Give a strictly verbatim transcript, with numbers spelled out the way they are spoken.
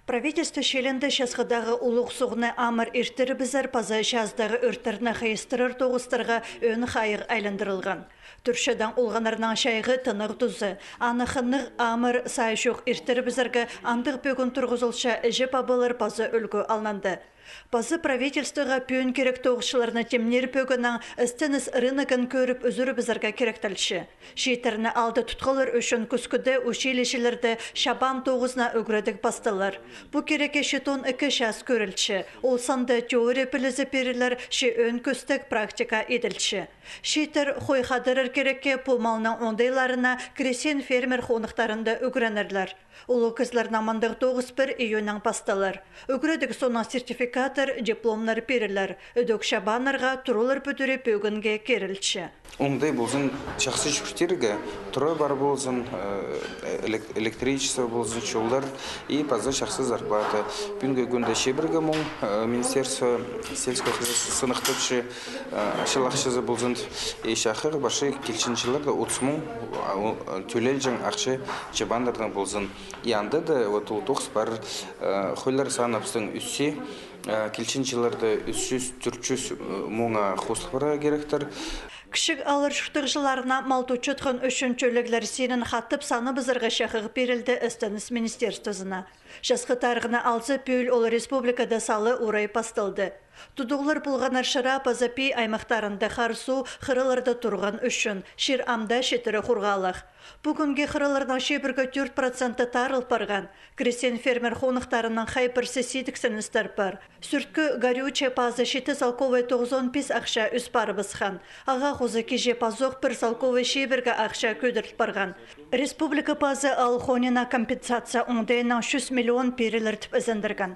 Правительство чилінде часхыдағы улуғ суғны амыр иртірібізер паза чаздағы ӧрттерні хайыстырар тоғыстарға ӧӧн хайығ айландырылған. Турчадаң олғаннарның чайғы тынағ тузы. Аны хынығ, амыр, сай чох иртірібізерге андағ пӧгін турғызылча іҷе-пабалар паза ӱлгӱ алнында. Паза правительствоға пӱӱн кирек тоғысчыларны тимнир пӧгіннең істеніс рыногын кӧріп ӱзӱрібізерге киректелче. Чииттерні алда тутхалар ӱчӱн кӱскӱде училищелерде чабан тоғызына ӱгредіг пасталар. Пу кирекке читон ікі час кӧрілче. Ол санда теория пілізі пирілер, че ӧӧн кӧстег практика иділче. Чииттер хой хадарар кирекке пу малның оңдайларына крестьян-фермер хоныхтарында ӱгренерлер. Улуғ кізілернең мындағ тоғыс пір июньнаң пасталар. Ӱгредіг соонаң сертификаттар, дипломнар пирілер. Ідӧк чабаннарға туралар пӱдірі пӧгінге кирілче. Оңдай ползын, чахсы чуртирға, тура пар ползын, э, элек-, электричество ползын, чоллар и паза чахсы зарплата. Пӱӱнгі кӱнде чибіргі муң, э, Министерство сельского хозяйства сыныхтапча, э, чыл ахчазы ползын, и чахығ парча килченҷі чылларда отыс муң, а, ол, э, тӧлелҷең ахча чабаннарнаң ползын. И анда даа вот ол тоғыс пар, э, хойлар саны пістің ӧсче, э, килченҷі чылларда ӱс чӱс, тӧрт чӱс, э, муңа хозылып парарға киректер. Кічіг ааллар чуртағҷыларына мал тутчатхан ӱчӱн тӧлеглер синін хатап санабызарға чахығ пирілді Істеніс министерствозына. Часхы тарығны алза, пӱӱл ол республикада сала урай пасталды. Тудуғлар полғаннар Шира паза Пии аймахтарында хар су хыраларда турған ӱчӱн, чир ам даа читіре хурғалығ. Пу кӱнге хыраларның чибіргі тӧрт проценті тарыл парған. Крестьян-фермер хоныхтарының хай пірсі сидіксіністер пар. Сӱрткі горючее паза читі салковай тоғызон пис ахча ӧс парыбысхан. Ағаа хоза киҷе пазох пір салковай чибіргі ахча кӧдіріл парған. Республика пазы аал хонина компенсация оңдайынаң чӱс миллион пирілер тіп ізендірген.